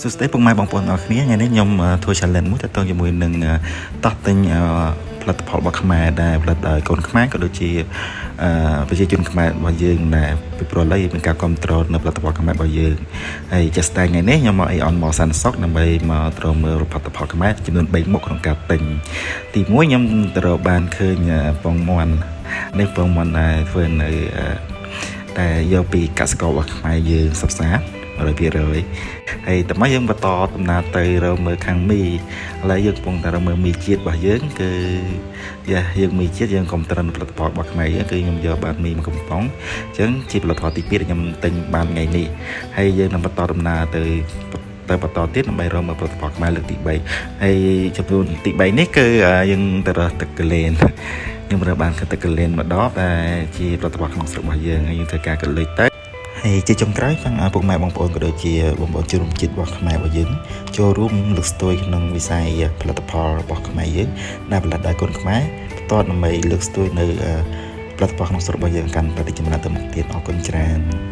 សួស្តីពុកម៉ែបងប្អូនអរគ្នាថ្ងៃនេះខ្ញុំធ្វើ challenge មួយទាក់ទងជាមួយនឹងតោះទិញផលិតផលរបស់ខ្មែរដែលផលិតដោយកូនខ្មែរក៏ដូចជាប្រជាជនខ្មែររបស់យើងដែលពីព្រោះឥឡូវយើងមានការគ្រប់គ្រងនៅផលិតផលខ្មែររបស់យើងហើយជាក់ស្ដែងថ្ងៃនេះខ្ញុំមក AEON Mall សែនសុខដើម្បីមកត្រូវមើលផលិតផលខ្មែរចំនួន3មុខក្នុងការទិញទី1ខ្ញុំត្រូវបានឃើញពងមាន់នេះពងមាន់ដែលធ្វើនៅតែយកពីកសិកររបស់ខ្មែរយើងសុទ្ធសាធ100%ហើយតើមកយើងបន្តដំណើរទៅរកមើលខាងមីឥឡូវយើងកំពុងតែរកមើលមីជាតិរបស់យើងគឺយ៉ាយើងមីជាតិយើងកុំត្រឹមផលិតផលរបស់ខ្មែរយើងគឺខ្ញុំយកបានមីមួយកំប៉ុងអញ្ចឹងជាផលិតផលទី2ដែលខ្ញុំទិញបានថ្ងៃនេះហើយយើងនឹងបន្តដំណើរទៅទៅបន្តទៀតដើម្បីរកមើលផលិតផលខ្មែរលើកទី3ហើយចំនួនទី3នេះគឺយើងទៅរកទឹកកលែនខ្ញុំរើបានទឹកកលែនម្ដងដែលជាផលិតផលក្នុងស្រុករបស់យើងហើយយើងធ្វើការកលិចទៅហើយជាចុងក្រោយចង់ឲ្យពុកម៉ែបងប្អូនក៏ដូចជាបងប្អូនជនរួមជាតិរបស់ខ្មែររបស់យើងចូលរួមលើកស្ទួយក្នុងវិស័យផលិតផលរបស់ខ្មែរយើងដែលផលិតដោយកូនខ្មែរបន្ទាត់ដើម្បីលើកស្ទួយនៅផលិតផលក្នុងស្រុករបស់យើងកាន់តែរីកចម្រើនទៅមុខទៀតអរគុណច្រើន។